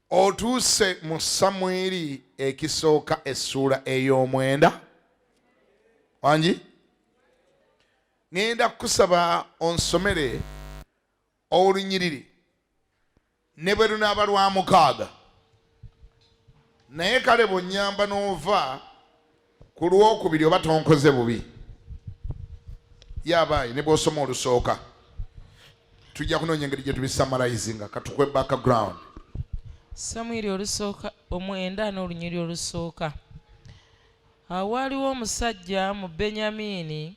Otuuse mu Samwiri ekisooka essuula ey'omwenda. Wangi? Ŋŋenda kukusaba onsomere olunyiriri ne bwe lunaaba lwa mukaaga, naye kale bw'onnyamba n'ova ku lwokubiri oba tonkoze bubi. Yabaayi ne bw'osoma olusooka tujja kunoonya engeri gye tubisamalizinga. Katukwe background. Samwiri olusooka omwenda n'olunyiriri olusooka. Awo waaliwo omusajja mu Benyamiini,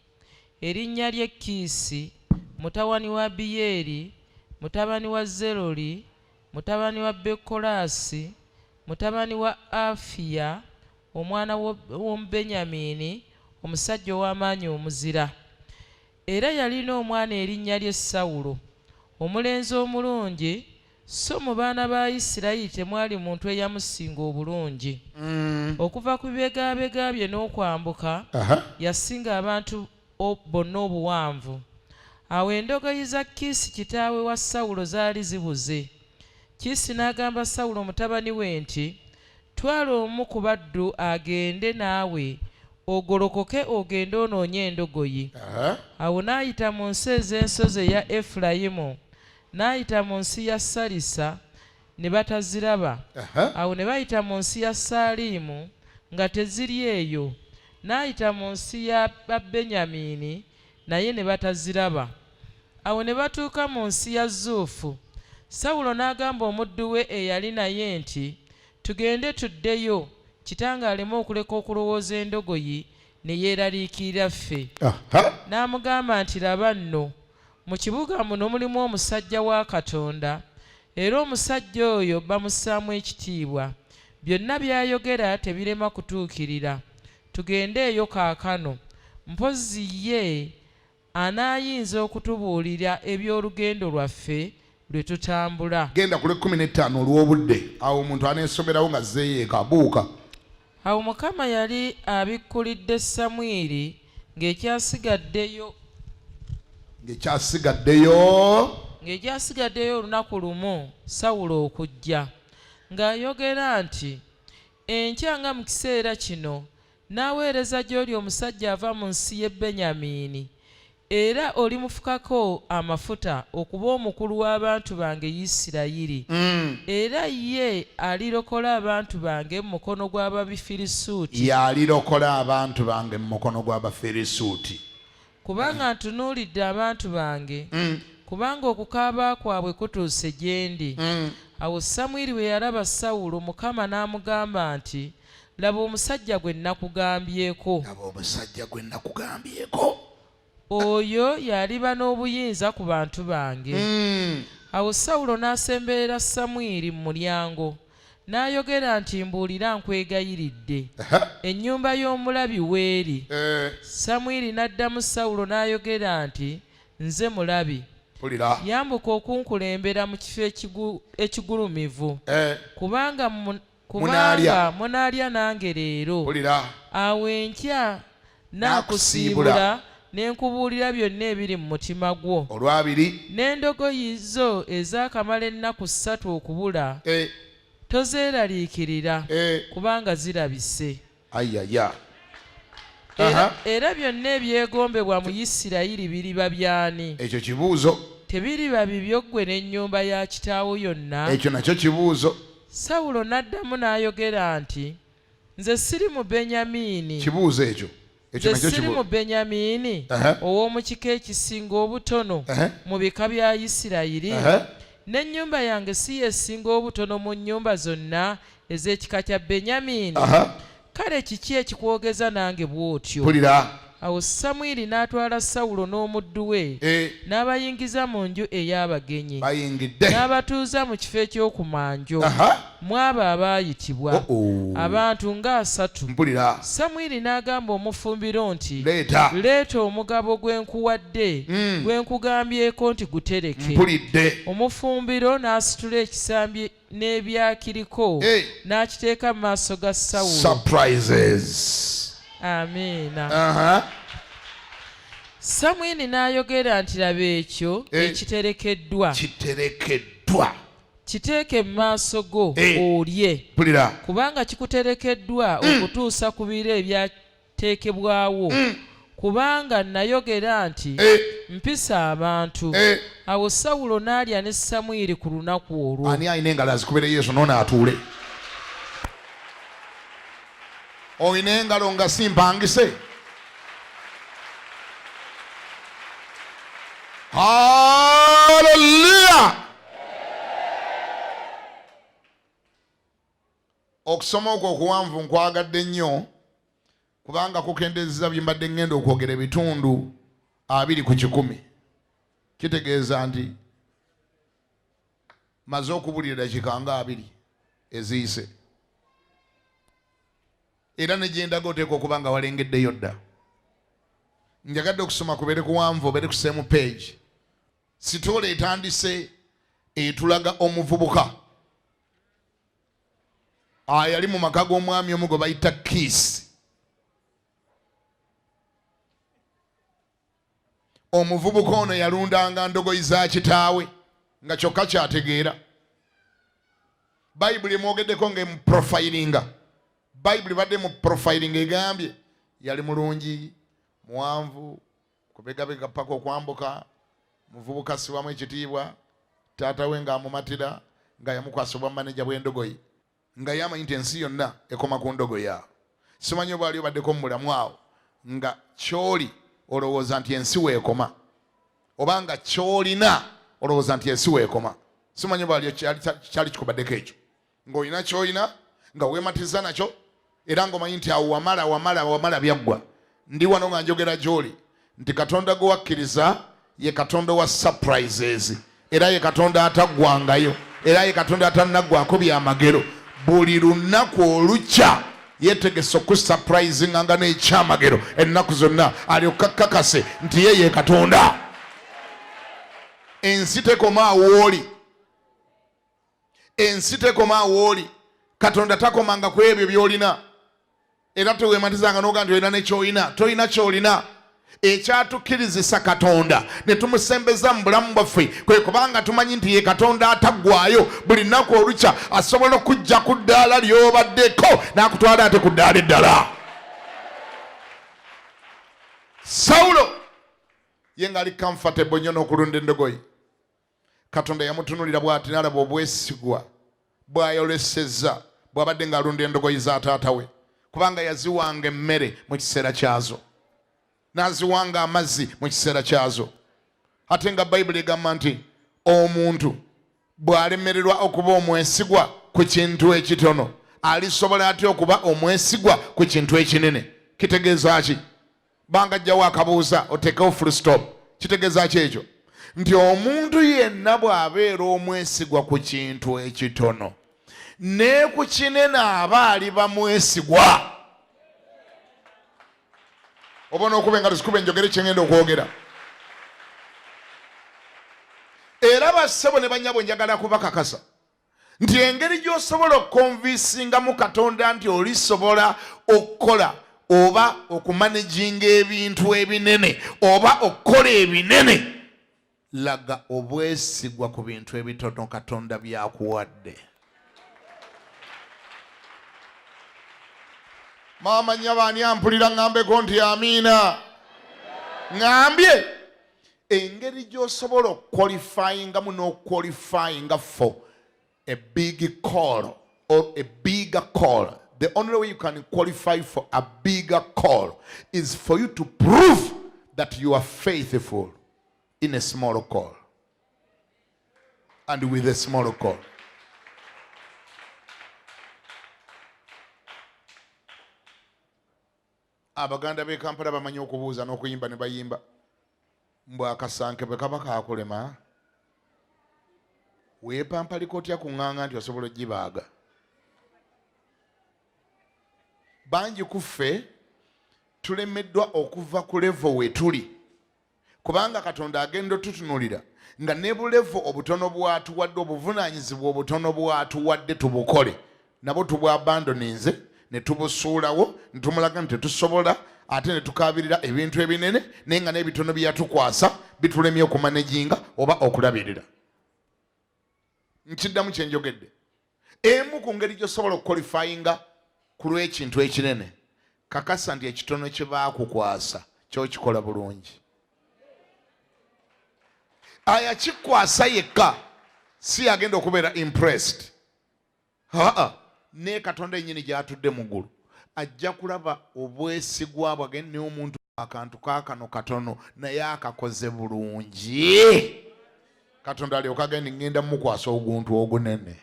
erinnya lye Kiisi, mutabani wa Abiyeeri, mutabani wa Zerori, mutabani wa Bekkolaasi, mutabani wa Afiya, omwana w'Omubenyamiini, omusajja ow'amaanyi omuzira. Era yalina omwana erinnya lye Sawulo, omulenzi omulungi, so mu baana ba Isirayiri temwali muntu eyamusinga obulungi. Okuva ku bibegabega bye n'okwambuka, yasinga abantu bonna obuwanvu. Awo endogoyi za Kiisi kitaawe wa Sawulo zaali zibuze. Kiisi n'agamba Sawulo mutabani we nti, Twala omu ku baddu agende naawe, ogolokoke ogende onoonye endogoyi. Awo n'ayita mu nsi ez'ensozi eya Efulayimu, n'ayita mu nsi ya Salisa, ne bataziraba. Awo ne bayita mu nsi ya Saalimu, nga teziri eyo. N'ayita mu nsi ya Babenyamini, naye ne bataziraba. Awo ne batuuka mu nsi ya Zuufu. Sawulo n'agamba omuddu we eyali naye nti, Tugende tuddeyo, kitange aleme okuleka okulowooza endogoyi ne yeeraliikirira ffe. N'amugamba nti, Laba nno, mu kibuga muno mulimu omusajja wa Katonda, era omusajja oyo bamussaamu ekitiibwa. Byonna by'ayogera tebirema kutuukirira. Tugende eyo kaakano, mpozzi ye anaayinza okutubuulira eby'olugendo lwaffe lwe tutambula. Genda ku lw'ekkumi n'ettaano olw'obudde, awo omuntu aneesomerawo ng'azzeeyo eka. Buuka. Awo Mukama yali abikkulidde Samwiri ng'ekyasigaddeyo. Ng'ekyasigaddeyo. Ng'ekyasigaddeyo olunaku lumu Sawulo okujja, ng'ayogera nti, Enkya nga mu kiseera kino Nnaaweereza gy'oli omusajja ava mu nsi y'e Benyamiini, era olimufukako amafuta okuba omukulu w'abantu bange Isirayiri, era ye alirokola abantu bange mu mukono gw'Abafirisuuti. Y'alirokola abantu bange mu mukono gw'Abafirisuuti. Kubanga ntunuulidde abantu bange, kubanga okukaaba kwabwe kutuuse gye ndi. Awo Samwiri bwe yalaba Sawulo, Mukama n'amugamba nti, Laba omusajja gwe nnakugambyeko! Laba omusajja gwe nnakugambyeko! Oyo y'aliba n'obuyinza ku bantu bange. Awo Sawulo n'asemberera Samwiri mu mulyango, N'ayogera nti Mbuulira nkwegayiridde, ennyumba y'omulabi w'eri? Eh. Samwiri n'addamu Sawulo n'ayogera nti Nze mulabi. Mpulira. Yambuka okunkulembera mu kifo ekigulumivu, Eh. kubanga Munaalya. kubanga munaalya nange leero. Mpulira. Awo enkya Naakusiibula. naakusiibula ne nkubuulira byonna ebiri mu mutima gwo. Olwabiri. N'endogoyi zo ezaakamala ennaku ssatu okubula, Eh. tozeeraliikirira, Eh. kubanga zirabise. Ayaya. Era, Aha. era byonna ebyegombebwa mu Isirayiri biriba by'ani? Ekyo kibuuzo. Tebiriba bibyo ggwe n'ennyumba ya kitaawo yonna? Ekyo nakyo kibuuzo. Sawulo n'addamu n'ayogera nti, Nze siri Mubenyamiini? Kibuuzo ekyo. Ekyo Nze nakyo siri kibuuzo. Mubenyamiini, ow'omu kika ekisinga obutono mu bika bya Isirayiri? N'ennyumba yange si y'esinga obutono mu nnyumba zonna ez'ekika kya Benyamiini? Kale kiki ekikwogeza nange bw'otyo? Mpulira. Awo Samwiri n'atwala Sawulo n'omuddu we, n'abayingiza mu nju ey'abagenyi, Bayingidde. n'abatuuza mu kifo eky'oku mwanjo, mu abo abaayitibwa, Oh-oh. abantu ng'asatu. Mpulira. Samwiri n'agamba omufumbiro nti, Leeta. Leeta omugabo gwe nkuwadde, gwe nkugambyeko nti gutereke. Mpulidde. Omufumbiro n'asitula ekisambi n'ebyakiriko, n'akiteeka mu maaso ga Sawulo. Surprises. Amiina. Uh-huh. Samwiri n'ayogera nti, Laba ekyo Eh. ekiterekeddwa. Kiterekeddwa. Kiteeke mu maaso go Eh. olye, Mpulira. Kubanga kikuterekeddwa okutuusa ku biro ebyateekebwawo, kubanga nayogera nti Eh. mpisa abantu. Eh. Awo Sawulo n'alya ne Samwiri ku lunaku olwo. Ani alina engalo azikubire Yesu noono atuule. Olina engalo nga si mpangise. Haleluya! Okusoma okwo okuwanvu nkwagadde nnyo kubanga kukendezza bye mbadde ŋŋenda okwogera ebitundu 20%. Kitegeeza nti maze okubulira dakiika nga 20 eziyise, era ne gye ndaga oteekwa okuba nga walengeddeyo dda. Njagadde okusoma kubeere kuwanvu, obeere ku same page. Story etandise etulaga omuvubuka ayali mu maka g'omwami omu gwe bayita Kiisi. Omuvubuka ono yalundanga ndogoyi za kitaawe nga kyokka kyategeera. Bayibuli emwogeddeko ng'emuprofilinga. Bayibuli badde mu profiling egambye yali mulungi, muwanvu, kubegabega paka okwambuka, muvubuka siwamu ekitiibwa, taata we ng'amumatira nga yamukwasa obwa maneja bw'endogoyi, nga yamanyi nti ensi yonna ekoma ku ndogoyi awo. Simanyi oba wali obaddeko mu bulamu awo nga kyoli olowooza nti ensi weekoma, oba nga kyolina olowooza nti ensi weekoma. Simanyi oba wali kyali kikubaddeko ekyo, ng'olina kyolina nga weematiza nakyo era ng'omanyi nti awo wamala wamala wamala byaggwa. Ndi wano nga njogera gy'oli nti Katonda gwe wakkiriza ye Katonda wa surprises, era ye Katonda ataggwangayo, era ye Katonda atannaggwako byamagero. Buli lunaku olukya yeetegese okusurprisinga nga n'ekyamagero ennaku zonna, alyoka kakase nti ye ye Katonda. Ensi tekoma awooli, ensi tekoma awooli. Katonda takomanga ku ebyo by'olina, era teweematizanga n'oga nti olina nekyolina. Tolina kyolina. Ekyatukkirizisa Katonda ne tumusembeza mu bulamu bwaffe kwe kubanga tumanyi nti ye Katonda ataggwayo. Buli nnaku olukya asobola okujja ku ddaala ly'obaddeko n'akutwala ate ku ddaala eddala. Sawulo ye ng'ali comfortable nnyo n'okulunda endogoyi. Katonda yamutunulira bw'ati n'alaba obwesigwa bw'ayolesezza bw'abadde ng'alunda endogoyi za taata we, kubanga yaziwanga emmere mu kiseera kyazo, n'aziwanga amazzi mu kiseera kyazo. Ate nga Bayibuli egamba nti omuntu bw'alemererwa okuba omwesigwa ku kintu ekitono, alisobola atya okuba omwesigwa ku kintu ekinene? Kitegeeza ki? Banga jjawo akabuuza oteekewo full stop. Kitegeeza ki ekyo? Nti omuntu yenna bw'abeera omwesigwa ku kintu ekitono, ne ku kinene aba aliba mwesigwa. Oba onookuba engalo zikuba enjogere kyengenda okwogera. Era bassebo ne bannyabo, njagala kubakakasa nti engeri gy'osobola okukonvisingamu Katonda nti olisobola okukola oba okumanaginga ebintu ebinene oba okukola ebinene, laga obwesigwa ku bintu ebitono Katonda byakuwadde. Maama nnyabo, ani ampulira? Ŋŋambeko nti amiina. Ŋŋambye engeri gy'osobola okuqualifyingamu n'okuqualifyinga for a big call or a bigger call. The only way you can qualify for a bigger call is for you to prove that you are faithful in a small call and with a small call. Abaganda b'e Kampala bamanyi okubuuza n'okuyimba ne bayimba mbw akasanke bwe kaba kakulema weepampalika otya ku ŋŋanga nti osobola ogibaaga. Bangi ku ffe tulemeddwa okuva ku level we tuli, kubanga Katonda agenda otutunulira nga ne bu level obutono bwatuwadde, obuvunaanyizibwa obutono bwatuwadde tubukole, nabo tubwabandoninze ne tubusuulawo ne tumulaga nti tetusobola, ate ne tukabirira ebintu ebinene, naye nga n'ebitono bye yatukwasa bitulemye okumanaginga oba okulabirira. Nkiddamu kye njogedde. Emu ku ngeri gy'osobola okukolifayinga ku lw'ekintu ekinene, kakasa nti ekitono kye baakukwasa ky'okikola bulungi. Ayakikwasa yekka si yagenda okubeera impressed. Haa, ne Katonda yennyini gy'atudde mu ggulu ajja kulaba obwesigwa bwe agende naye omuntu akantu kaakano katono naye akakoze bulungi. Katonda alyoka agende ŋŋenda mukwasa oguntu ogunene.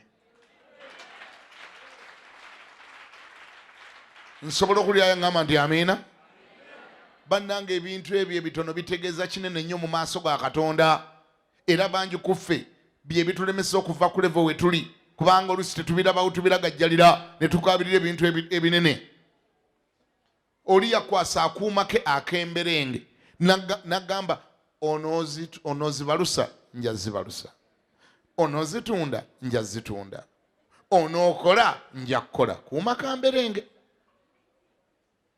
Nsobola okulyayo ŋŋamba nti amiina. Bannange ebintu ebyo ebitono bitegeeza kinene nnyo mu maaso ga Katonda. Era bangi ku ffe bye bitulemesa okuva ku levo we tuli, kubanga oluusi tetubirabawo, tubiragajjalira ne tukaabirira ebintu ebinene. Oli yakwasa akuuma ke ak'emberenge n'agamba onoozibalusa nja zibalusa, onoozitunda nja zitunda, onookola nja kukola. Kuuma ka mberenge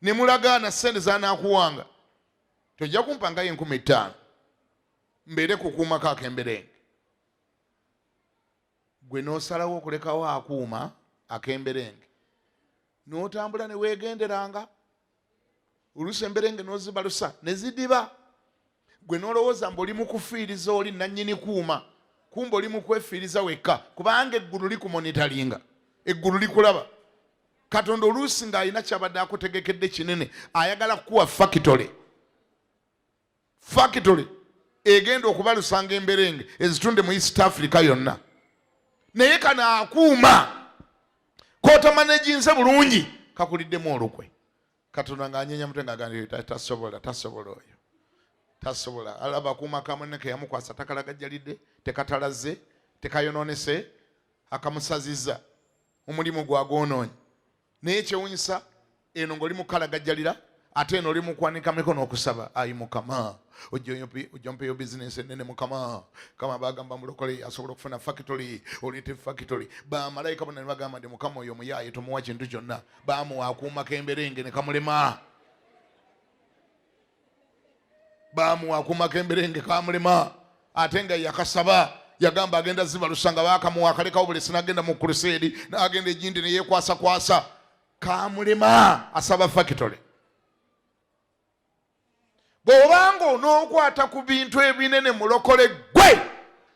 ne mulagaana ssente z'anaakuwanga, tojja kumpangayo 5000 mbeere kukuumako ak'emberenge. Gwe n'osalawo okulekawo akuuma ak'emberenge n'otambula ne weegenderanga, oluusi emberenge n'ozibalusa ne zidiba, gwe n'olowooza mbu oli mu kufiiriza oli nannyini kuuma, kumbe oli mu kwefiiriza wekka, kubanga eggulu likumonitalinga, eggulu likulaba. Katonda oluusi ng'alina ky'abadde akutegekedde kinene, ayagala kukuwa fakitole. Fakitole egenda okubalusanga emberenge ezitunde mu East Africa yonna, naye kano akuuma k'otamanejinze bulungi kakuliddemu olukwe. Katonda ng'anyenya mutwe ng'agamba tasobola, tasobola oyo, tasobola. Alaba akuuma ka munne ke yamukwasa takalagajjalidde, tekatalaze, tekayonoonese, akamusaziza omulimu gwagwonoonye. Naye kyewunyisa eno ng'oli mukalagajjalira, ate eno oli mukwanika mikono okusaba, ayi Mukama ojja ompeyo bizinensi ennene Mukama. Kama bagamba mulokole asobola okufuna factory, oleete factory. Bamalayika bonna ne bagamba nti Mukama oyo muyaaye tomuwa kintu kyonna. Bamuwa akuuma k'emberenge ne kamulema, bamuwa akuuma k'emberenge kamulema, ate nga yakasaba yagamba agenda zibalusa, nga bakamuwa akalekawo bulesi n'agenda mu kruseedi n'agenda egindi ne yeekwasakwasa, kamulema asaba fakitole. Bw'obanga onookwata ku bintu ebinene mulokole gwe,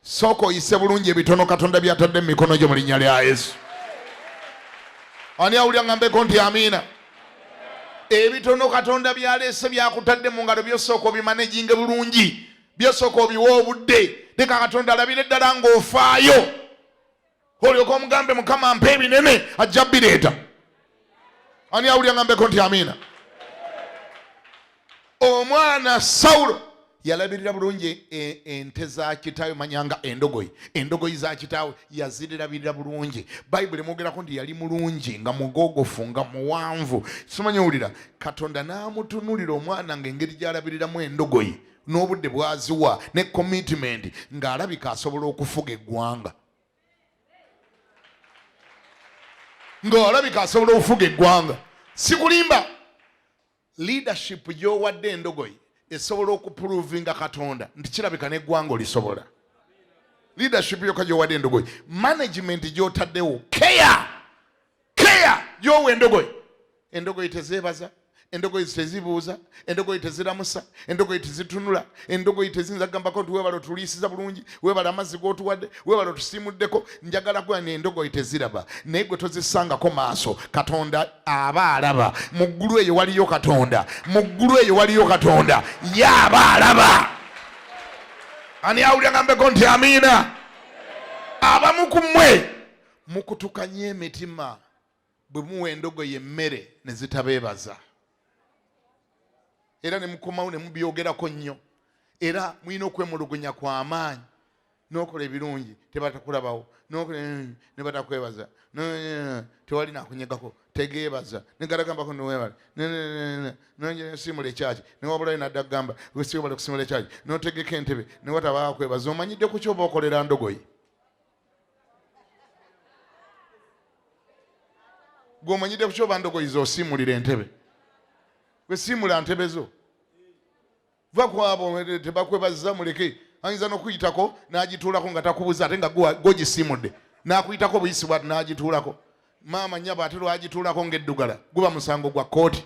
sooka oyise bulungi ebitono Katonda by'atadde mu mikono gyo mu linnya lya Yesu. Ani awulira ngambeko nti amiina? Ebitono Katonda by'aleese by'akutadde mu ngalo byosooka obimanejinge bulungi, byosooka obiwe obudde. Leka Katonda alabire ddala ng'ofaayo, olyoka omugambe Mukama mpa ebinene, ajja bireeta. Ani awulira ngambeko nti amiina? Omwana Sawulo yalabirira bulungi ente za kitaawe, manyanga endogoyi, endogoyi za kitaawe yazirabirira bulungi. Bayibuli emwogerako nti yali mulungi, nga mugogofu, nga muwanvu. Simanyi owulira, Katonda n'amutunulira omwana ng'engeri gy'alabiriramu endogoyi n'obudde bw'aziwa ne commitment, ng'alabika asobola okufuga eggwanga. Ng'alabika asobola okufuga eggwanga. Sikulimba, leadership gy'owadde endogoyi esobola okupuruvinga Katonda nti kirabika n'eggwanga olisobola. Leadership yokka gy'owadde endogoyi, management gy'otaddewo, care gy'owa endogoyi. Endogoyi tezeebaza, endogoyi tezibuuza, endogoyi teziramusa, endogoyi tezitunula, endogoyi teziyinza kugambako nti weebale otuliisiza bulungi, weebale amazzi g'otuwadde, weebale otusiimuddeko. Njagala kuba n'endogoyi teziraba, naye gwe tozissangako maaso. Katonda aba alaba. Mu ggulu eyo waliyo Katonda, mu ggulu eyo waliyo Katonda, ye aba alaba. Ani awulira ngambeko nti amiina? Abamu ku mmwe mukutukanye emitima bwe muwa endogoyi emmere ne zitabeebaza, era ne mukomawo ne mubyogerako nnyo, era mulina okwemulugunya kwa maanyi. N'okola ebirungi tebatakulabawo, n'okola ne batakwebaza, tewali nakunyegako, tegeebaza, ne galagambako newebale, nsiimula ekyaki, ne wabulayo nadda kugamba wesiwebale kusimula ekyaki, n'otegeka entebe ne wataba akwebaza. Omanyidde ku kyoba okolera ndogoyi? Gwe omanyidde ku kyoba ndogoyi z'osiimulira entebe? Gwe siimula ntebe zo, va ku abo tebakwebaza, muleke. Ayinza n'okuyitako n'agituulako nga takubuza, ate nga gw'ogisiimudde, n'akuyitako buyisi bwati n'agituulako. Maama nnyabo, ate lwagituulako ng'eddugala, guba musango gwa kkooti.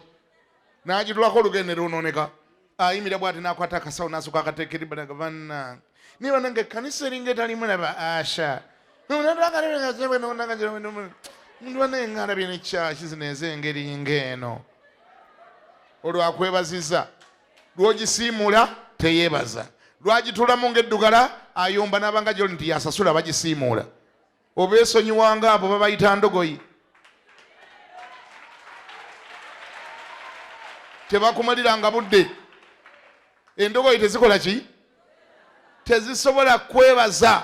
N'agituulako olugendo ne lwonooneka. Ayimirira bwati n'akwata akasawo n'asooka akateeka eri balaga, bannange, naye bannange ekkanisa eringa etalimu laba asha muntu nga alabye ne kyaki zino ez'engeri ng'eno. Olwo akwebaziza lw'ogisiimuula teyeebaza, lwagituulamu ng'eddugala ayomba n'abanga gyoli nti yasasula bagisiimuula. Obeesonyiwanga abo babayita ndogoyi, tebakumaliranga budde. Endogoyi tezikola ki? Tezisobola kwebaza.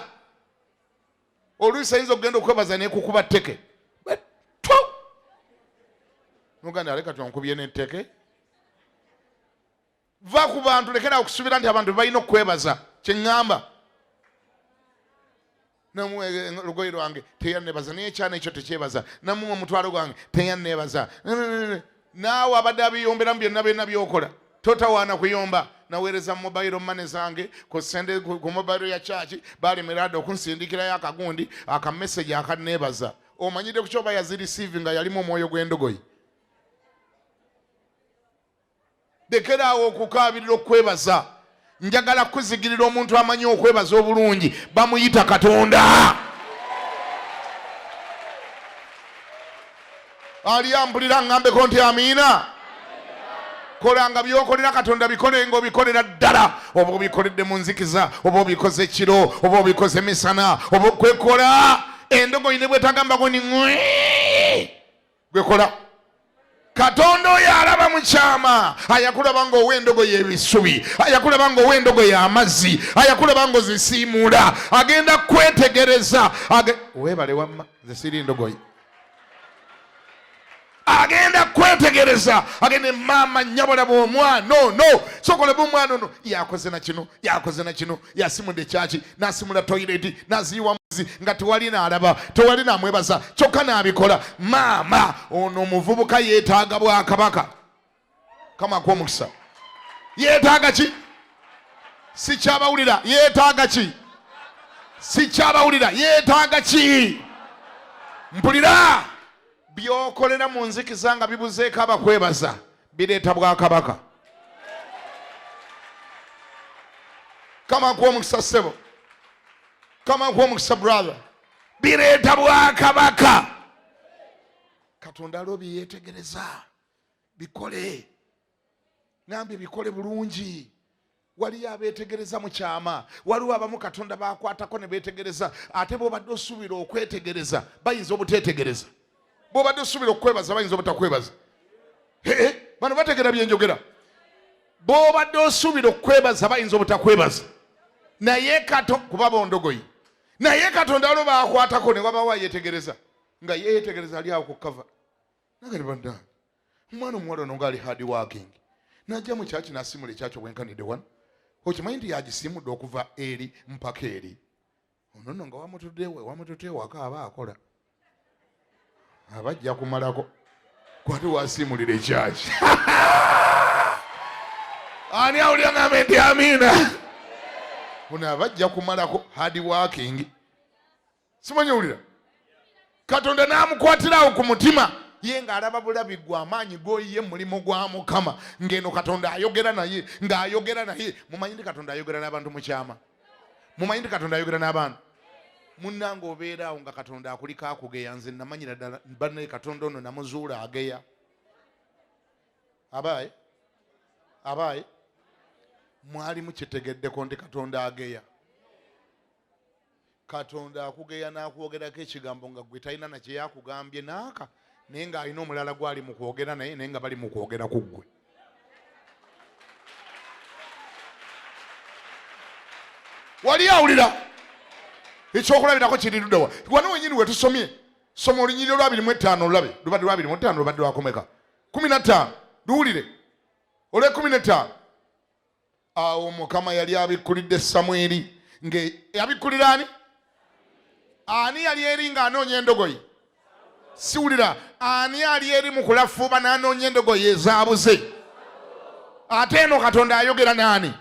Oluusi ayinza okugenda okwebaza nekukuba tteke noganda ale kati onkubye netteke. Va ku bantu, lekera okusuubira nti abantu balina okukwebaza. Kyeŋŋamba, namuwa olugoye lwange teyannebaza, naye ekyana ekyo tekyebaza. Namuwa omutwalo gwange teyannebaza. Naawe abadde abiyomberamu byonna byonna byokola, totawaana kuyomba. Naweereza mobile money zange ku sente ku mobile ya kyaki, balemerade okunsindikirayo akagundi akamessage akanneebaza. Omanyidde ku kyoba yazirisiivi nga yalimu omwoyo gw'endogoyi. Lekeraawo okukaabirira okwebaza. Njagala kuzigirira omuntu amanyi okwebaza obulungi, bamuyita Katonda. Ali ampulira ngambeko nti amiina. Kolanga byokolera Katonda, bikole nga obikolera ddala, oba obikoledde mu nzikiza, oba obikoze kiro, oba obikoze misana, oba okwekola endogoyi ne bwetagambako ni ŋwe gwekola. Katonda oyo alaba mu kyama, ayakulaba ng'owa endogoyi ebisubi, ayakulaba ng'owa endogoyi amazzi, ayakulaba ng'ozisiimuula, agenda kwetegereza. Weebale wamma, nze siri ndogoyi. Agenda kwetegereza, agende maama nyabolaba omwana ono, sokolaba omwana ono yakoze na kino, yakoze na kino, yasimudde ekyaki, n'asimula toyireti, n'aziyiwa muzi nga tewali n'alaba, tewali n'amwebaza, kyokka n'abikola. Maama ono omuvubuka yeetaaga bwakabaka. Kama akuwa omukisa. Yeetaaga ki? Sikyabawulira. Yeetaaga ki? Sikyabawulira. Yeetaaga ki? Mpulira by'okolera mu nzikiza nga bibuzeeko abakwebaza, bireeta bwakabaka. Kama akuwa omukisa ssebo, kama akuwa omukisa brother, bireeta bwakabaka. Katonda aliwo byeyetegereza, bikole. Ngambye bikole bulungi. Waliyo abeetegereza mu kyama, waliwo abamu Katonda bakwatako ne beetegereza. Ate bw'obadde osuubira okwetegereza bayinza obuteetegereza, bw'obadde osuubira okukwebaza bayinza obutakwebaza. Bano bategera byenjogera. Bw'obadde osuubira okukwebaza bayinza obutakwebaza, naye kato kuba bondogoyi, naye Katonda waliwo bakwatako ne wabawo ayeetegereza, nga yeetegereza ali awo ku kava nagati bannange omwana omuwala ono ngaali hard working, najja mu kyaki nasimula ekyaki obwenkanidde wano, okimanyi nti yagisimudde okuva eri mpaka eri. Ono nno nga wamutudde wamutute ewaka aba akola, aba ajja kumalako kwate wasimulira ekyaki. Ani awulira ngambe nti amiina? Ono aba ajja kumalako, hard working. Simanyi owulira? Katonda n'amukwatirawo ku mutima ye ng'alaba bulabi gwe amaanyi g'oyiye mu mulimu gwa Mukama, ng'eno Katonda ayogera naye, ng'ayogera naye. Mumanyi nti Katonda ayogera n'abantu mu kyama? Mumanyi nti Katonda ayogera n'abantu? Munnange, obeera awo nga Katonda akuliko akugeya. Nze namanyira ddala bannaye Katonda ono namuzuula ageya. Abaaye, abaaye, mwali mukitegeddeko nti Katonda ageya? Katonda akugeya n'akwogerako ekigambo nga gwe talina na kye yakugambye naaka, naye ng'alina omulala gwali mu kwogera naye, naye nga bali mu kwogera ku ggwe. Wali awulira ekyokulabirako kiri luddawa? Wano wenyini wetusomye, soma olunyiriri olwa 25 olulabe, lubadde lwa 25, lubadde lwakomeka 15, luwulire olw'ekumi n'ettaano. Awo Mukama yali abikkulidde Samwiri, nga yabikkulira ani? Ani yali eri ng'anoonya endogoyi? Siwulira. Ani ali eri mu kulafuuba n'anoonya endogoyi ezaabuze? Ate eno Katonda ayogera n'ani?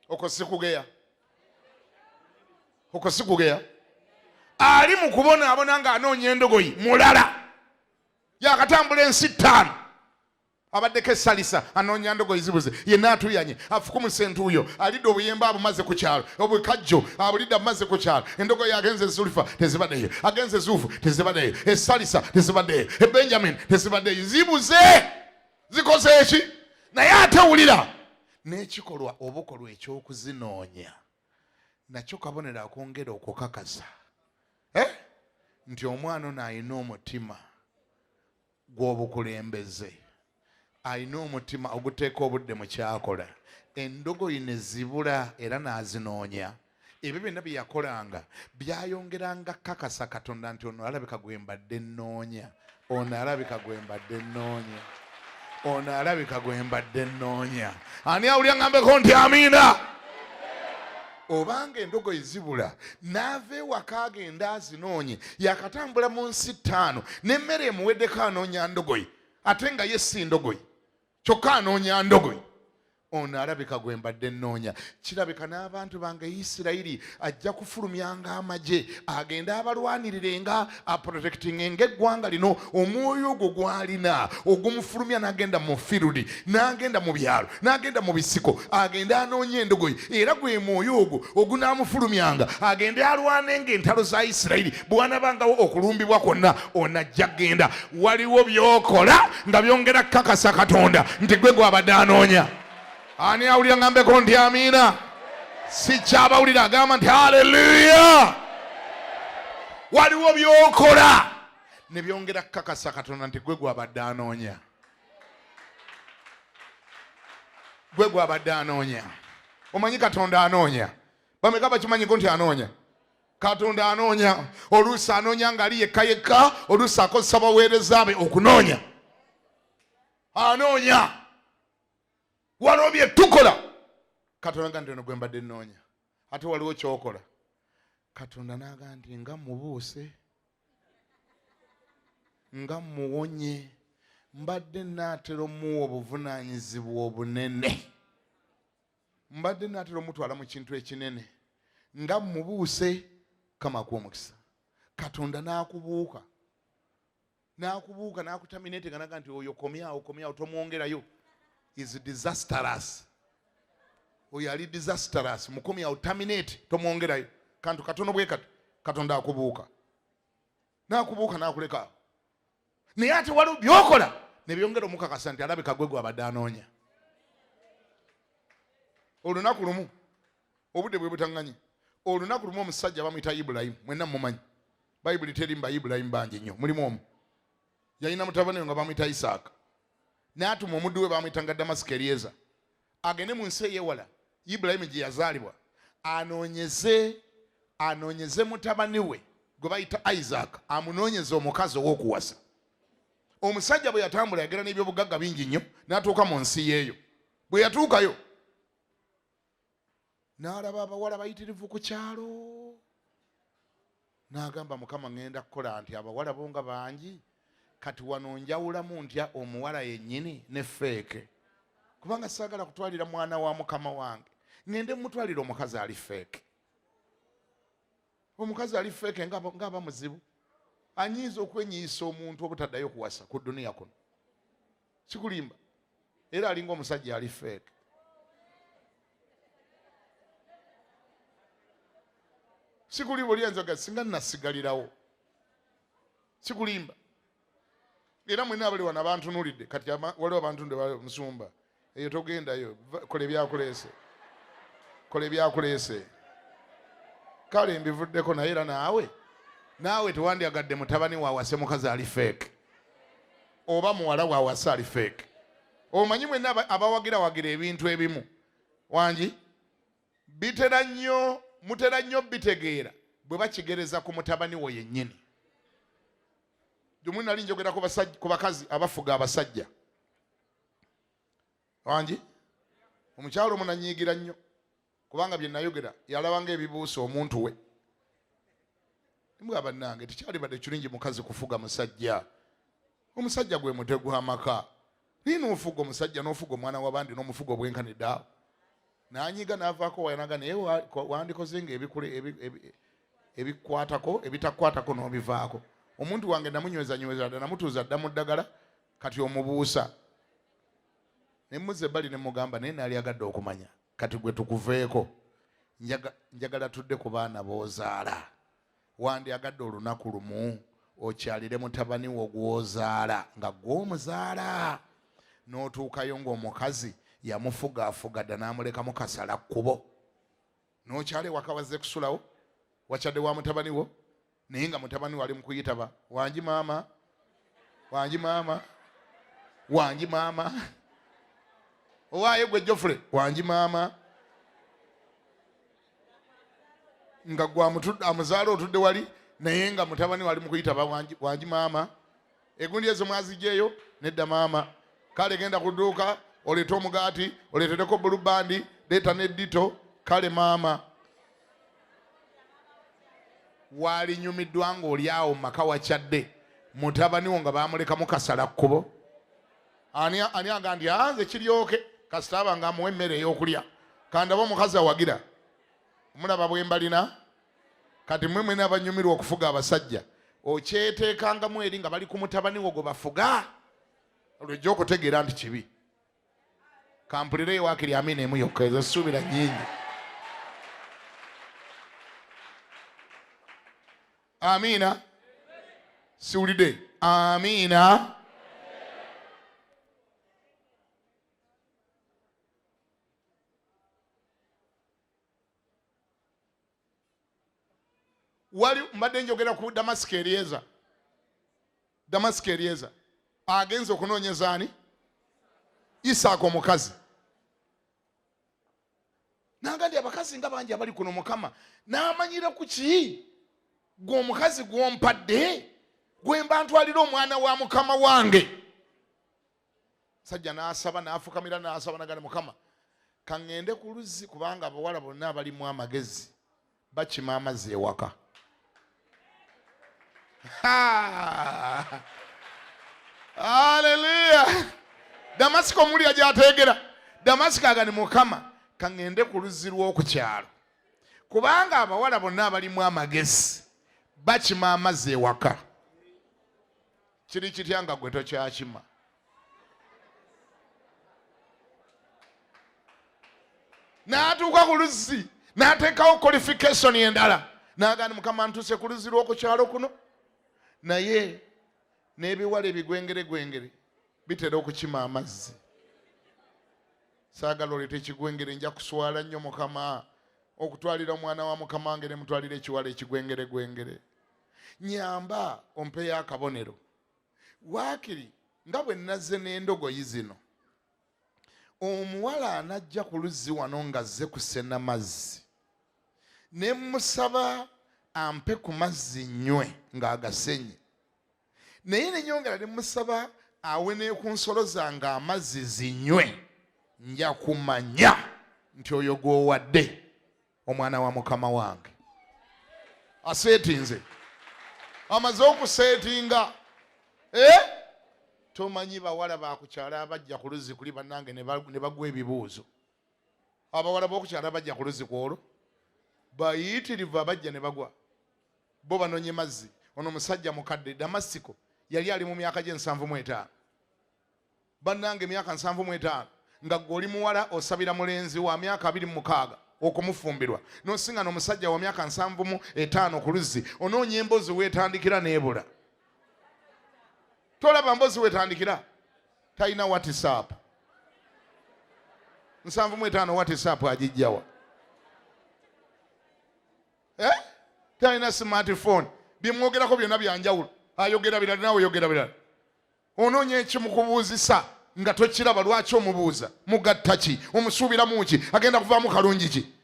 Okwo sikugeya, okwo sikugeya. Ali mu kubonaabona ng'anoonya endogoyi mulala, yakatambula ensi ttaano, abaddeko esalisa, anoonya ndogoyi zibuze, yenna atuyanye, afukumuse entuuyo, alidde obuyembe abumaze ku kyalo, obukajjo abulidde abumaze ku kyalo, endogoyi agenze ezulifa tezibaddeyo, agenze ezuufu tezibaddeyo, esalisa tezibaddeyo, ebenjamin tezibaddeyo, zibuze, zikoze eki? Naye ate wulira n'ekikolwa obukolwa eky'okuzinoonya nakyo kabonero akwongera okukakasa eh? nti omwana ono alina omutima gw'obukulembeze, alina omutima oguteeka obudde mu kyakola. Endogoyi ne zibula era n'azinoonya. Ebyo byonna bye yakolanga byayongeranga kakasa Katonda nti ono alabika gwe mbadde nnoonya, ono alabika gwe mbadde nnoonya, ono alabika gwe mbadde nnoonya. Ani awulira ngambeko nti amiina? Obanga endogoyi zibula n'ava ewaka agenda azinoonye, yakatambula mu nsi ttaano n'emmere emuweddeko, anoonya ndogoyi ate nga ye si ndogoyi, kyokka anoonya ndogoyi. Ono alabika gwe mbadde nnoonya. Kirabika n'abantu bange Isirayiri ajja kufulumyanga amagye agende abalwanirirenga, aprotectingenga eggwanga lino. Omwoyo ogwo gw'alina ogumufulumya n'agenda mu firudi, n'agenda mu byalo, n'agenda mu bisiko, agende anoonye endogoyi, era gwe mwoyo ogwo ogunaamufulumyanga agende alwanenga entalo za Isirayiri. Bw'anabangawo okulumbibwa kwonna, ono ajja kugenda. Waliwo by'okola nga byongera kukakasa Katonda nti gwe gw'abadde anoonya. Ani awulira ngambeko nti amiina? Sikyabawulira agamba nti haleluya. Waliwo by'okola ne byongera kukakasa Katonda nti gwe gw'abadde anoonya, gwe gw'abadde anoonya. Omanyi Katonda anoonya? Bameka bakimanyiko nti anoonya? Katonda anoonya. Oluusi anoonya ng'ali yekka yekka, oluusi akozesa baweereza be okunoonya. Anoonya. Waliwo bye tukola Katonda ga nti ono gwe mbadde nnoonya, ate waliwo kyokola Katonda n'aga nti nga mubuuse, nga muwonye, mbadde naatera omuwa obuvunaanyizibwa obunene, mbadde naatera omutwala mu kintu ekinene, nga mubuuse. Kama akuwa omukisa. Katonda n'akubuuka, n'akubuuka, n'akutaminate nga naga nti oyo komyawo, komyawo, tomwongerayo, is disastrous, oyo ali disastrous, mukomyawo, terminate, tomwongerayo. Kantu katono bwe kati Katonda akubuuka, n'akubuuka, n'akuleka. Naye ate waliwo byokola ne byongera omukakasa nti alabika gwe gwabadde anoonya. Olunaku lumu, obudde bwe butaŋŋanye, olunaku lumu omusajja bamuyita Ibulayimu, mwenna mumanyi Bayibuli terimba, Ibulayimu bangi nnyo, mulimu omu yalina mutabani we nga bamuyita Isaaka, n'atuma omuddu we bamuyitanga Damasiko Eryeza agende mu nsi ey'ewala Ibulayimu gye yazaalibwa anoonyeze anoonyeze mutabani we gwe bayita Isaac, amunoonyeze omukazi ow'okuwasa. Omusajja bwe yatambula yagenda n'ebyobugagga bingi nnyo n'atuuka mu nsi yeeyo. Bwe yatuukayo n'alaba abawala bayitirivu ku kyalo, n'agamba, Mukama, ŋŋenda kukola nti abawala bo nga bangi, kati wano njawulamu ntya omuwala yennyini ne fake? Kubanga saagala kutwalira mwana wa mukama wange ŋŋende mutwalira omukazi ali fake. Omukazi ali fake ng'aba muzibu, anyinza okwenyiisa omuntu obutaddayo kuwasa ku duniya kuno. Sikulimba, era alinga omusajja ali fake. Sikulimba, olyanzaga singa nasigalirawo. Sikulimba, era mwena abali wano abantunulidde kati, waliwo abantu nde musumba eyo togendayo, kola ebyakuleese, kola ebyakuleese. Kale mbivuddeko, naye era naawe tewandyagadde mutabani waawase mukazi ali fake oba muwala waawase ali fake. Omanyi mwenna abawagirawagira ebintu ebimu wangi bitera nnyo, mutera nnyo bitegeera bwe bakigereza ku mutabani wo yennyini. Jumu nali njogera ku bakazi abafuga abasajja wangi, omukyalo omu nanyiigira nnyo kubanga bye nayogera yalaba ng'ebibuusa omuntu we. Mbwa bannange, tekyalibadde kirungi mukazi kufuga musajja. Omusajja gwe mutwe gw'amaka, naye n'ofuga omusajja, n'ofuga omwana w'abandi, n'omufuga obwenkanidde awo. N'anyiga n'avaako wayanaga naye wandikoze ng'ebikule ebikwatako ebitakwatako n'obivaako. Omuntu wange namunywezanyweza dda, namutuuza dda mu ddagala, kati omubuusa. Ne mmuzza ebbali ne mugamba naye naalyagadde okumanya kati gwe tukuveeko, njagala tudde ku baana b'ozaala. Wandyagadde olunaku lumu okyalire mutabani wo gw'ozaala nga gw'omuzaala, n'otuukayo ng'omukazi yamufugaafuga dda n'amulekamu kasala kkubo, n'okyala ewaka wazze kusulawo, wakyadde wa mutabani wo, naye nga mutabani wo ali mu kuyitaba wangi maama, wangi maama, wangi maama, owaaye gwe Geoffrey, wangi maama, nga gwe amuzaala otudde wali, naye nga mutabani wali mukuyitaba wangi maama, egundi ezo mwazijeeyo nedda maama, kale genda ku dduuka oleete omugaati, oleetereko bulubandi, leeta n'eddito, kale maama. Walinyumiddwa ng'oli awo mu maka wakyadde mutabani wo nga bamulekamu kasala kkubo. Ani aga nti anze kiryoke kasita aba nga amuwa emmere ey'okulya, kandaba omukazi awagira. Mulaba bwe mbalina kati mwe mwena abanyumirwa okufuga abasajja, okyeteekangamu eri nga bali ku mutabani wo gwe bafuga, olwejja okutegeera nti kibi. Kampulireyo waakiri amiina emu yokka, ezo ssuubira nnyingi. Amiina, siwulidde amiina. Wali mbadde njogera ku Damasiko Eryeza. Damasiko Eryeza agenze okunoonyeza ani? Isaaka omukazi. Nanga ndi abakazi nga bangi abali kuno, Mukama n'amanyira ku ki gwe omukazi gw'ompadde gwe mba ntwalira omwana wa mukama wange. Sajja n'asaba n'afukamira n'asaba nagana Mukama kaŋŋende ku luzzi, kubanga abawala bonna abalimu amagezi bakima amazzi ewaka. Haleluya! Damasiko omulya gy'ateegera. Damasiko agani Mukama kaŋŋende ku luzzi lw'oku kyalo, kubanga abawala bonna abalimu amagezi bakima amazzi ewaka. Kiri kitya nga gwe tokyakima? N'atuuka ku luzzi n'ateekawo qualification endala, n'agamba Mukama ntuuse ku luzzi lw'oku kyalo kuno, naye n'ebiwala ebigwengeregwengere bitera okukima amazzi. Saagala oleete ekigwengere, nja kuswala nnyo Mukama okutwalira omwana wa mukama wange ne mutwalira ekiwala ekigwengeregwengere. Nyamba ompeyo akabonero waakiri nga bwe nazze n'endogoyi zino, omuwala anajja ku luzzi wano ng'azze kusena mazzi, ne mmusaba ampe ku mazzi nnywe ng'agasenye, naye ne nyongera ne mmusaba awe ne ku nsolo zange amazzi zinywe, nja kumanya nti oyo gw'owadde omwana wa mukama wange. Aseetinze, amaze okuseetinga. Tomanyi bawala ba ku kyalo abajja ku luzzi kuli bannange ne bagwa ebibuuzo. Abawala b'oku kyalo abajja ku luzzi kwolwo bayitirivu, abajja ne bagwa, bo banonye mazzi. Ono musajja mukadde, Damasiko yali ali mu myaka gy'ensanvu mu etaano. Bannange emyaka 75 nga ggwe oli muwala osabira mulenzi wa myaka 26 okumufumbirwa, n'osingana omusajja wa myaka 75 ku luzzi, onoonya emboozi weetandikira n'ebula. Tolaba mboozi weetandikira, talina WhatsApp. 75 WhatsApp agijjawa? Talina smartphone. Byemwogerako byonna byanjawulo, ayogera birala naawe oyogera birala. Onoonya ekimukubuuzisa nga tokiraba, lwaki omubuuza? Mugatta ki? Omusuubiramu ki? Agenda kuvaamu kalungi ki?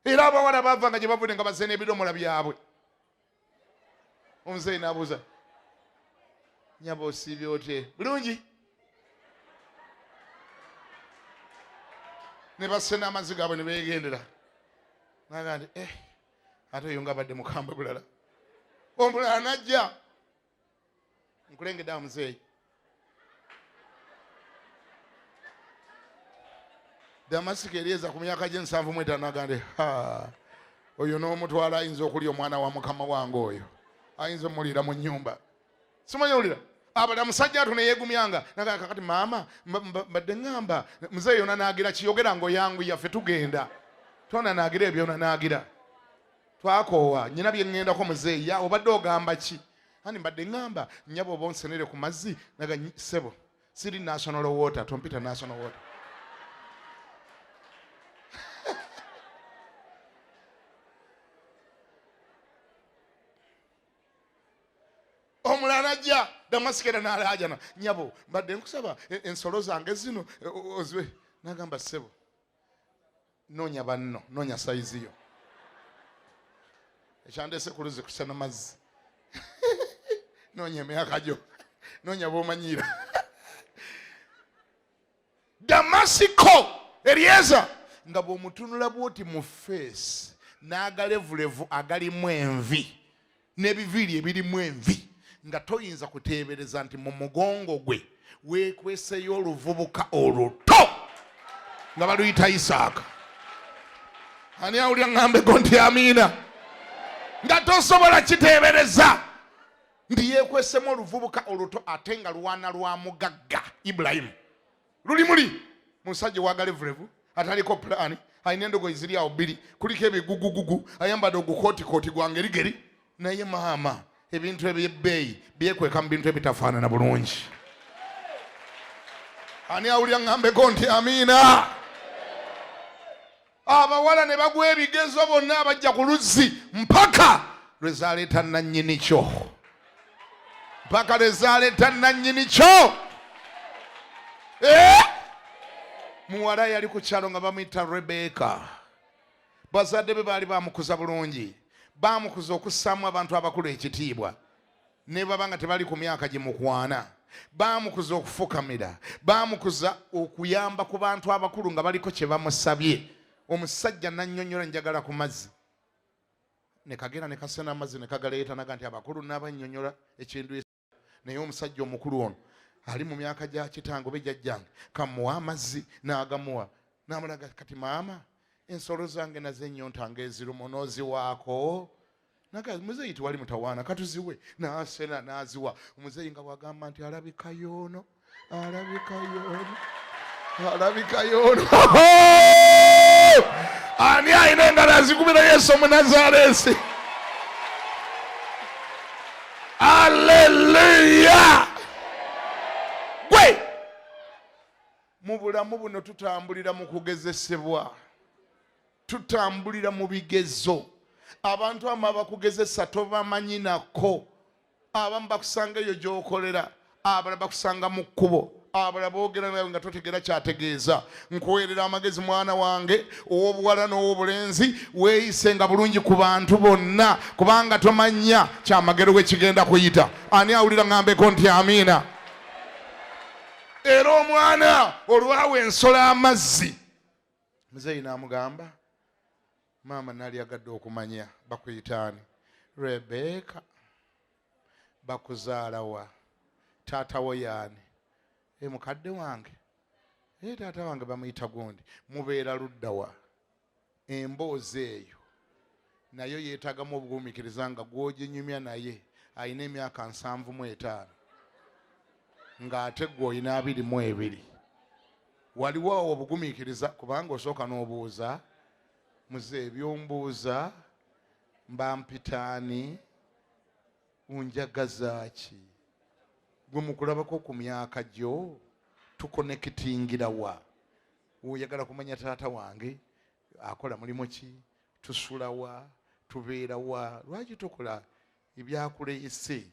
Era abawala baava nga gye bavudde nga bazze n'ebidomola byabwe. Omuzeeyi n'abuuza, nyaba osiibye otye? Bulungi. Ne basena amazzi gaabwe ne beegendera. Naga nti ate oyo nga abadde mukambwe bulala. Omulala n'ajja, nkulengedde awo muzeeyi. Damasiko eryeza ku myaka gy'ensanvu mu etaano agande oyo n'omutwala ayinza okulya omwana wa mukama wange oyo ayinza omuliira mu nnyumba simanyi owulira abala musajja atu neyegumyanga nagaa kakati maama mbadde ŋŋamba muzeeyi yona naagira kiyogera nga oyanguya ffe tugenda tona naagira ebyona naagira twakoowa nyina bye ŋŋendako muzeeyi ya obadde ogamba ki ani mbadde ŋŋamba nnyabo oba onsenere ku mazzi naga ssebo siri national water tompita national water omulala najja damasiko era nalaajana nyabo mbadde nkusaba e, ensolo zange zino e, oziwe nagamba ssebo noonya banno noonya sayizi yo ekyandese ku luzzi kusena mazzi noonya emyaka gyo noonya bomanyiira Damasiko Eryeza nga bw'omutunula bw'oti mu feesi n'agalevulevu agalimu envi n'ebiviiri ebirimu envi nga toyinza kuteebereza nti mu mugongo gwe weekweseyo oluvubuka oluto nga baluyita Isaaka. Ani awulira ŋŋambeko nti amiina? Nga tosobola kiteebereza nti yeekwesemu oluvubuka oluto ate nga lwana lwa mugagga Ibulayimu luli muli musajja owagalevulevu ataliko pulaani alina endogoyi ziri awo bbiri kuliko ebigugugugu ayambadde ogukootikoti gwa ngerigeri naye maama ebintu ebyebbeeyi byekweka mu bintu ebitafaanana bulungi ani awulira ŋŋambeko nti amiina abawala ne bagwa ebigezo bonna abajja ku luzzi mpaka lwe zaleeta nannyini kyo mpaka lwe zaleeta nannyini kyo eh? Muwala yali ku kyalo nga bamuyita Rebeka. Bazadde be baali bamukuza bulungi, bamukuza okussaamu abantu abakulu ekitiibwa ne baba nga tebali ku myaka gimukwana baamukuza okufukamira baamukuza okuyamba ku bantu abakulu nga baliko kye bamusabye omusajja nannyonnyola njagala ku mazzi ne kagenda ne kasena amazzi ne kagaleeta naga nti abakulu nabannyonnyola ekintu naye omusajja omukulu ono ali mu myaka gya kitange oba ejjajjange kamuwa amazzi n'agamuwa n'amulaga kati maama ensolo zange nazo ennyonta ng'eziruma onooziwaako naga muzeeyi tewali mutawaana katuziwe n'asena n'aziwa omuzeeyi nga bwagamba nti alabika yoono alabika yoono alabika yoono ani alina engalo azikubira yesu omunazaaleesi aleluya gwe mu bulamu buno tutambulira mu kugezesebwa tutambulira mu bigezo abantu amu abakugezesa tobamanyi nako abamu bakusanga eyo gyokolera abala bakusanga mu kkubo abala boogera nawe nga totegeera kyategeeza nkuweerera amagezi mwana wange ow'obuwala n'ow'obulenzi weeyise nga bulungi ku bantu bonna kubanga tomanya kyamagero we kigenda kuyita ani awulira ngambeko nti amiina era omwana olwawa ensolo amazzi muzeeyi n'amugamba maama nalyagadde okumanya bakuyitaani rebeka bakuzaalawa taata wo yaani e mukadde wange e taata wange bamuyita gundi mubeera luddawa emboozi eyo nayo yeetagamu obugumiikiriza nga gwoginyumya naye alina emyaka 75 ng'ate gwe olina 22 waliwo awo obugumiikiriza kubanga osooka n'obuuza muze ebyombuuza mba mpitaani unjagaza ki gwe mukulabako ku myaka gyo tukonekitingira wa oyagala kumanya taata wange akola mulimu ki tusula wa tubeera wa lwaki tokola ebyakuleese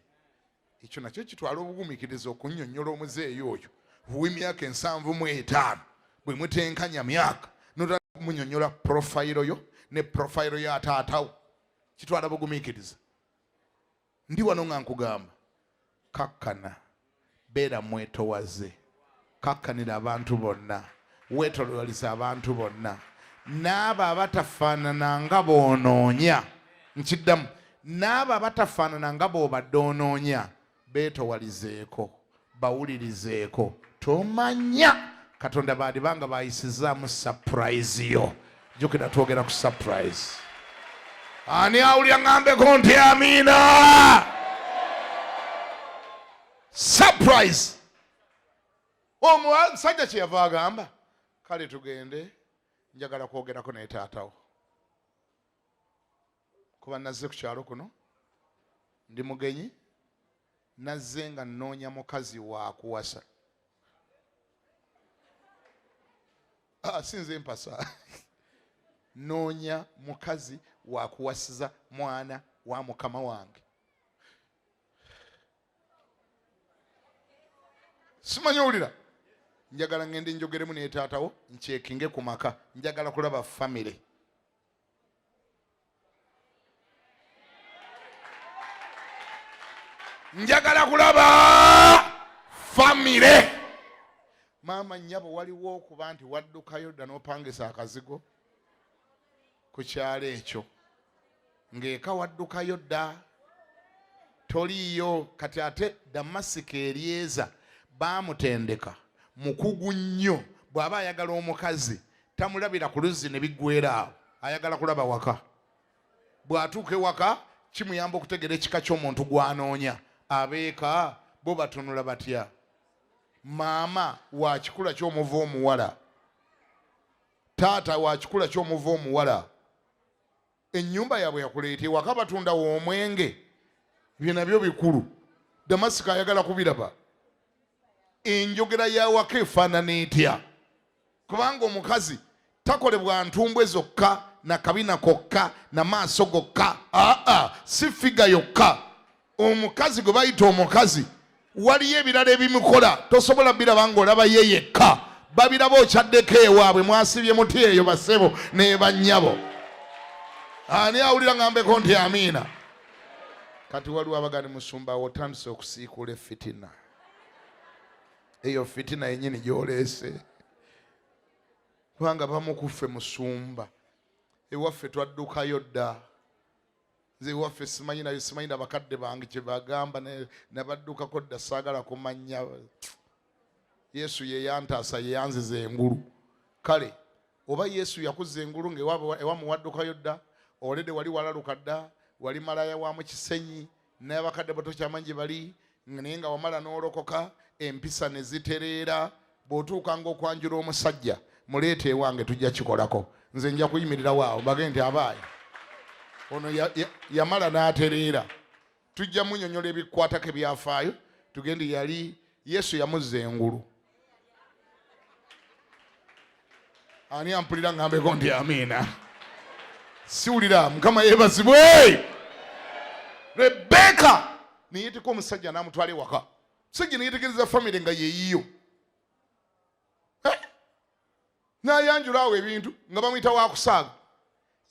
ekyo nakyo kitwala obugumiikiriza okunnyonnyola omuzeeyi oyo ow'emyaka 75 bwe mutenkanya myaka notandika kumunyonnyola profayiro yo ne profayiro ya taatawo kitwala bugumiikiriza ndi wano nga nkugamba kakkana beera mwetowaze kakkanira abantu bonna weetolowaliza abantu bonna n'abo abatafaanana nga b'onoonya nkiddamu n'abo abatafaanana nga b'obadde onoonya beetowalizeeko bawulirizeeko tomanya. Katonda baadiba nga bayisizaamu surprise yo. Jjukira twogera ku surprise. Ani awulira ŋŋambeko nti amiina? Surprise. Omusajja kye yava agamba, kale tugende, njagala kwogerako naye taatawo, kuba nazze ku kyalo kuno ndi mugenyi, nazze nga nnoonya mukazi wa kuwasa. Ah, si nze mpasa, nnoonya mukazi wa kuwasiza mwana wa mukama wange. Simanyi owulira, njagala ngende njogeremu naye taatawo, nkyekinge ku maka, njagala kulaba famire. Njagala kulaba famire. Maama nnyabo, waliwo okuba nti waddukayo dda n'opangisa akazigo ku kyalo ekyo, ng'eka waddukayo dda toliiyo. Kati ate Damasiko Eryeza baamutendeka, mukugu nnyo, bw'aba ayagala omukazi tamulabira ku luzzi ne biggweera awo, ayagala kulaba waka. Bw'atuuka ewaka kimuyamba okutegeera ekika ky'omuntu gw'anoonya. Abeeka bo batunula batya? Maama wa kikula ky'omuva omuwala, taata wa kikula ky'omuva omuwala, ennyumba yaabwe yakuleeta ewaka batundawo omwenge, ebyo nabyo bikulu. Damasiko ayagala kubiraba. Enjogera y'awaka efaanana etya? Kubanga omukazi takolebwa ntumbwe zokka na kabina kokka na maaso gokka, aa si figa yokka. Omukazi gwe bayita omukazi waliyo ebirala ebimukola tosobola biraba ng'olaba ye yekka, babiraba okyaddeko ewaabwe. Mwasibye muti eyo basebo ne bannyabo? Ani awulira ngambeko nti amiina? Kati waliwo abagani musumba awo otandise okusiikuula effitina. Eyo fitina yenyini gyoleese, kubanga bamu kuffe musumba ewaffe twaddukayo dda. Nze ewaffe simanyi nayo, simanyi na bakadde bange kye bagamba, nabaddukako dda, saagala kumanya. Yesu ye yantaasa, ye yanziza engulu. Kale oba Yesu yakuzza engulu ng'ewamu waddukayo dda, olede wali walaluka dda, wali malaya wa mu Kisenyi n'abakadde batokyamanyi gye bali, naye nga wamala n'olokoka, empisa ne zitereera, bw'otuukanga okwanjula omusajja, muleete ewange tujja kikolako. Nze nja kuyimirirawo awo mbage nti abaayi ono yamala n'atereera, tujja munyonyola ebikwatako ebyafaayo, tugende yali Yesu yamuzza engulu. Ani ampulira ngambeko nti amiina? Siwulira. Mukama yeebazibwe. Rebeka neyeeteka omusajja n'amutwala ewaka, musajja neyetegereza famire nga yeyiyo, n'ayanjula awo ebintu nga bamuyita wakusaaga.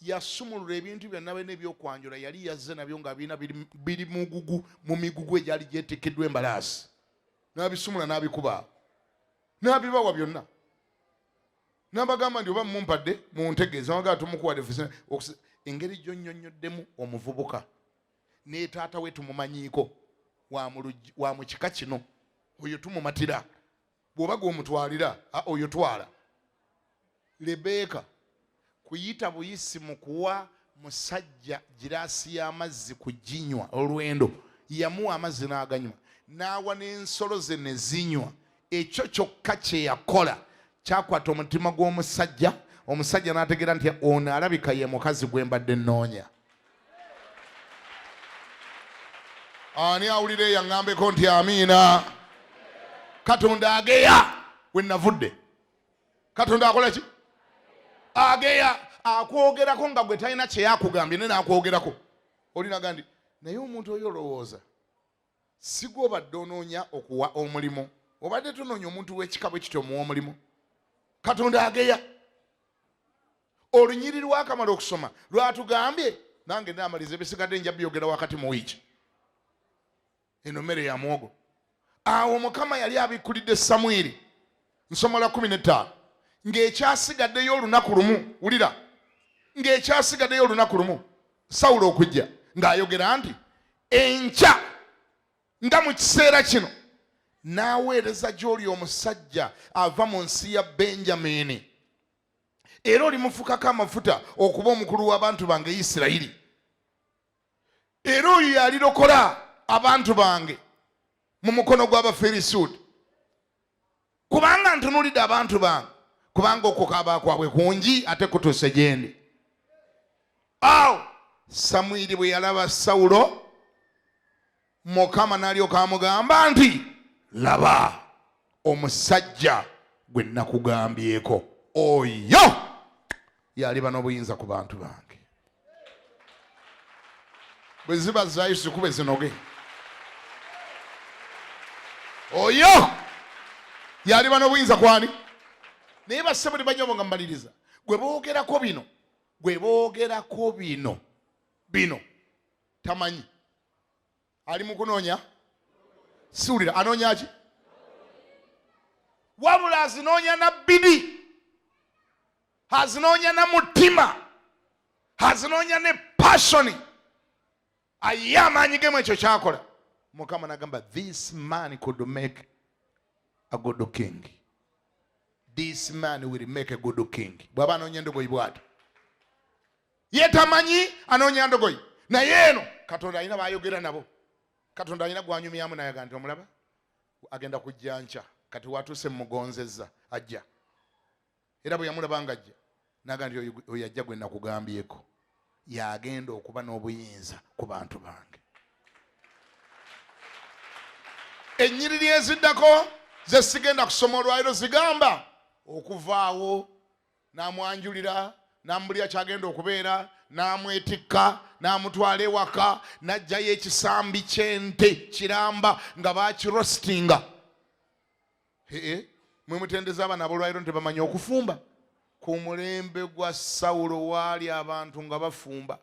Yasumulula ebintu byonna byonna ebyokwanjula yali yazze nabyo nga birina biri mugugu mu migugu egyali gyetikkiddwa embalaasi, n'abisumula n'abikuba n'abibawa byonna, n'abagamba nti oba mumpadde muntegeeza, bagamba tumukuwadde. Engeri gyonnyonnyoddemu omuvubuka ne taata we tumumanyiiko wa mu kika kino, oyo tumumatira, bw'oba gw'omutwalira oyo twala. Lebeeka kuyita buyisi mu kuwa musajja giraasi y'amazzi kuginywa olwendo, yamuwa amazzi n'aganywa, n'awa n'ensolo ze ne zinywa. Ekyo kyokka kye yakola kyakwata omutima gw'omusajja, omusajja n'ategeera nti ono alabika ye mukazi gwe mbadde nnoonya. Ani awulira eyo aŋŋambeko nti amiina? Katonda ageya we navudde. Katonda akola ki? Ageya, akwogerako nga gwe talina kye yakugambye, naye n'akwogerako. Olinaga nti naye omuntu oyo olowooza si gwe obadde onoonya okuwa omulimu, obadde tonoonya omuntu w'ekika bwe kityo omuwa omulimu. Katonda ageya. Olunyiri lwakamala okusoma lwatugambye, nange naamaliza ebisigadde nja byogera wakati mu wiiki eno. Mmere ya muwogo. Awo Mukama yali abikkulidde Samwiri, nsoma lwa 15, ng'ekyasigaddeyo olunaku lumu. Wulira, ng'ekyasigaddeyo olunaku lumu Sawulo okujja, ng'ayogera nti enkya nga mu kiseera kino N'aweereza gy'oli omusajja ava mu nsi ya Benjamini, era olimufukako amafuta okuba omukulu w'abantu bange Isirayiri, era oyo yalirokola abantu bange mu mukono gw'Abafirisuuti, kubanga ntunulidde abantu bange, kubanga okukaaba kwabwe kungi ate kutuuse gyendi. Awo Samwiri bwe yalaba Sawulo, Mukama n'alyoka amugamba nti, Laba omusajja gwe nakugambyeko, oyo yaliba n'obuyinza ku bantu bange. Bwe ziba zaayo zikube zinoge. Oyo yaliba n'obuyinza kwani? Naye bassebo ne banyobo nga mmaliriza, gwe boogerako bino, gwe boogerako bino bino tamanyi ali mu kunoonya, siwulira anoonya ki, wabula azinoonya na bidi, azinoonya na mutima, azinoonya ne passion, aye amaanyi gemu ekyo kyakola. Mukama nagamba, this man could make a good king, this man will make a good king. Bw'aba anoonya endogoyi bw'atyo, ye tamanyi anoonya ndogoyi, naye eno Katonda alina bayogera nabo, Katonda alina gwanyumyamu nayaga nti omulaba agenda kujja nkya, kati watuuse mugonzezza ajja. Era bwe yamulaba nga ajja naga nti oyo ajja gwe nakugambyeko, yagenda okuba n'obuyinza ku bantu bange. Ennyiriri eziddako ze sigenda kusoma olwaliro zigamba okuvaawo n'amwanjulira, n'amubulira kyagenda okubeera, n'amwetikka, n'amutwala ewaka, n'aggyayo ekisambi ky'ente kiramba nga baakirositinga. Ee, mwe mutendeza abaana abolwaliro nti bamanyi okufumba. Ku mulembe gwa Sawulo waali abantu nga bafumba.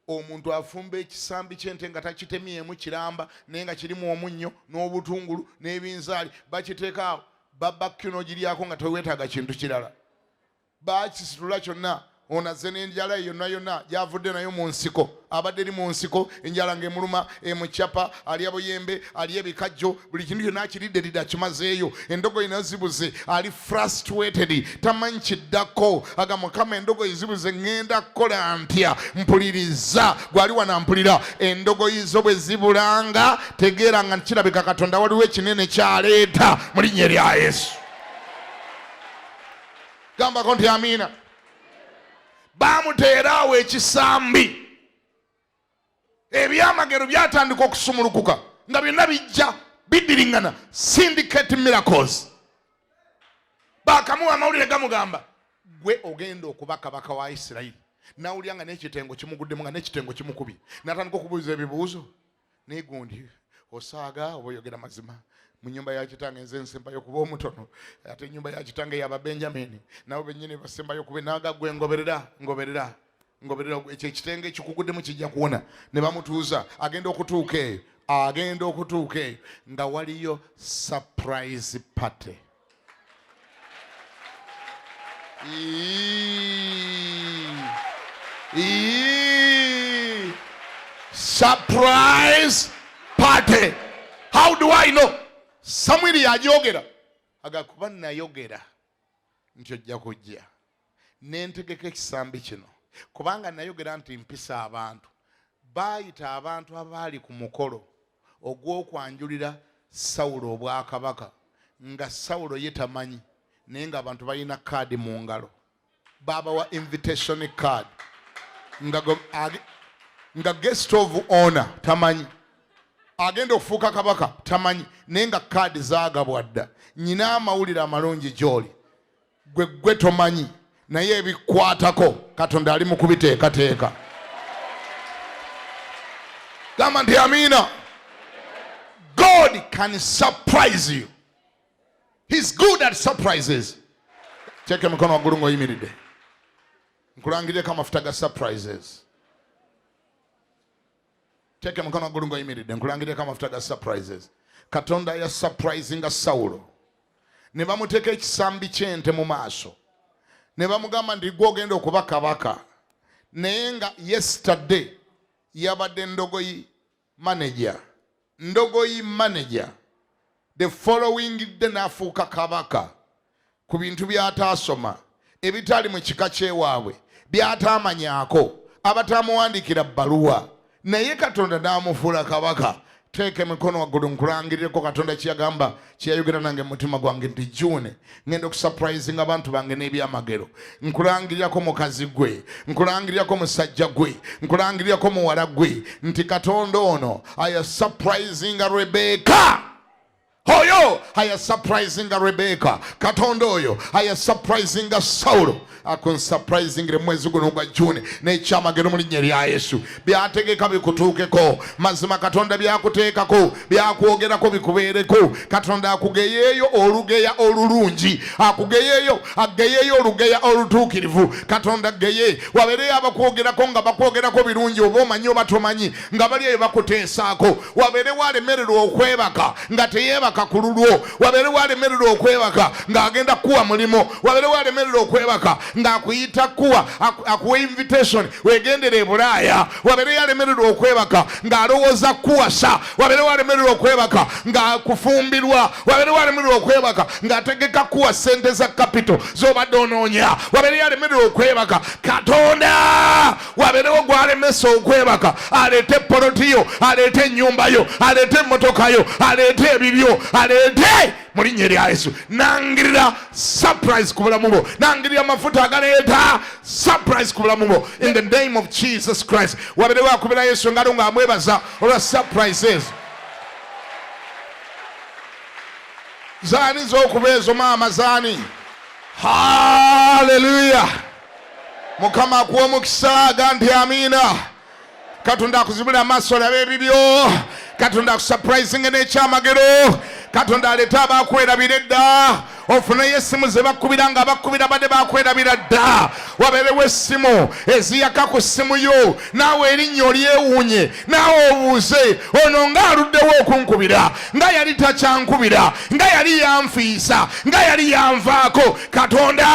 Omuntu afumba ekisambi ky'ente nga takitemyemu kiramba, naye nga kirimu omunnyo n'obutungulu n'ebinzaali, bakiteeka awo babakki n'ogiryako nga teweetaaga kintu kirala. Bakisitula kyonna, ono azze n'enjala ye yonna yonna gy'avudde nayo mu nsiko, abadde eri mu nsiko, enjala ng'emuluma, emucapa, alya buyembe, alya ebikajjo, buli kintu kyonna akiridde lidde akimazeeyo, endogoyi nayo zibuze, ali frustrated, tamanyi kiddako, aga Mukama endogoyi zibuze, ŋŋenda kukola ntya? Mpuliriza, gwali wano ampulira, endogoyi zo bwe zibulanga tegeera nga kirabika Katonda waliwo ekinene kyaleeta mu linnya erya Yesu. Gambako nti amiina. Baamuteera awo ekisambi, ebyamagero byatandika okusumulukuka nga byonna bijja biddiringana, syndicate miracles. Baakamuwa amawulire gamugamba gwe ogenda okuba kabaka wa Isirayiri, nawulira nga n'ekitengo kimuguddemu, nga n'ekitengo kimukubye, natandika okubuuza ebibuuzo. Naye gundi osaaga oba oyogera mazima? Mu nyumba ya kitange nze nsembayo kuba omutono, ate enyumba ya kitange yaba Benjamini, nabo bennyini basembayo kuba naga gwe ngoberera, ngoberera, ngoberera, ekyo ekitenge ekikuguddemu kijja kuwona. Ne bamutuuza, agenda okutuuka eyo, agenda okutuuka eyo nga waliyo surprise party. Surprise party. How do I know? Samwiri yajogera aga kuba nayogera nti ojja kujja nentegeka ekisambi kino, kubanga nayogera nti mpisa abantu. Baayita abantu abaali ku mukolo ogw'okwanjulira Sawulo obwakabaka, nga Sawulo ye tamanyi, naye ng'abantu balina kaadi mu ngalo, baabawa invitation card nga guest of honor tamanyi, agenda okufuuka kabaka tamanyi, naye nga kaadi zaagabwa dda. Nyina amawulire amalungi gy'oli, gwe gwe tomanyi, naye ebikwatako Katonda ali mu kubiteekateeka. Gamba nti amiina. God can surprise you. He's good at surprises. Teeka emikono waggulu ng'oyimiridde, nkulangireko amafuta ga surprises. Teeka emikono waggulu ng'oyimiridde, nkulangireko amafuta ga surprises. Katonda ya surprisinga Sawulo ne bamuteeka ekisambi ky'ente mu maaso ne bamugamba nti gwe ogenda okuba kabaka, naye nga yesterday yabadde ndogoyi manager, ndogoyi manager. The following day n'afuuka kabaka ku bintu by'ataasoma, ebitali mu kika ky'ewaabwe, by'ataamanyaako, abataamuwandiikira bbaluwa, naye Katonda n'amufuula kabaka. Teeka emikono waggulu nkulangirireko Katonda kyeyagamba, kyeyayogera nange mu mutima gwange nti June ngenda okusurprisinga abantu bange n'ebyamagero. Nkulangirirako mukazi gwe, nkulangirirako musajja gwe, nkulangirirako muwala gwe nti Katonda ono aya surprisinga Rebeka oyo, aya surprisinga Rebeka. Katonda oyo aya surprisinga Sawulo, akunsurprisingire mwezi guno ogwa June n'ekyamagero mu linnya lya Yesu. Byategeka bikutuukeko. Mazima Katonda byakuteekako, byakwogerako bikubeereko. Katonda akugeyeeyo olugeya olulungi, akugeyeeyo, ageyeeyo olugeya olutuukirivu. Katonda geye wabeereyo abakwogerako nga bakwogerako birungi, oba omanyi oba tomanyi, nga bali eyo bakuteesaako. Wabeerewo alemererwa okwebaka nga teyeebaka ku lulwo. Wabeerewo alemererwa okwebaka ng'agenda kukuwa mulimu. Wabeerewo alemererwa okwebaka ng'akuyita kuwa akuwa invitation wegendere e Bulaaya. Wabeereyo alemererwa okwebaka ng'alowooza kuwasa. Wabeerewo alemererwa okwebaka ng'akufumbirwa. Wabeerewo alemererwa okwebaka ng'ategeka kuwa ssente za capital z'obadde onoonya. Wabeereyo alemererwa okwebaka. Katonda wabeerewo gw'alemesa okwebaka, aleete poloti yo, aleete ennyumba yo, aleete emmotoka yo, aleete ebibyo, aleete mu linnya erya Yesu. Nangirira surprise ku bulamu bwo, nangirira amafuta agaleeta surprise ku bulamu bwo in the name of Jesus Christ. Wabeerewo akubira Yesu engalo ng'amwebaza olwa surprise ezo. Zaani z'okuba ezo maama zaani? Haleluya! Mukama akuwa omukisa, aga nti amiina. Katonda akuzibula amaaso olabe ebibyo. Katonda akusurprisinge n'ekyamagero. Katonda aleete abakwerabira edda, ofuneyo essimu ze bakubira nga abakubira badde bakwerabira dda. Wabeerewo essimu eziyaka ku ssimu yo, naawe erinnya olyewuunye, naawe obuuze ono ng'aluddewo okunkubira, nga yali takyankubira, nga yali yanfiisa, nga yali yanvaako. Katonda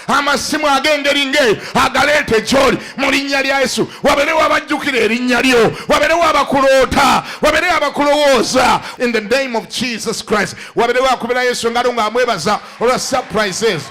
amasimu ag'engeri ng'eyo agaleeta gy'oli mu linnya lya Yesu. Wabeerewo abajjukira erinnya lyo, wabeerewo abakuloota, wabeerewo abakulowooza in the name of Jesus Christ. Wabeerewo akubira Yesu engalo ng'amwebaza olwa surprises.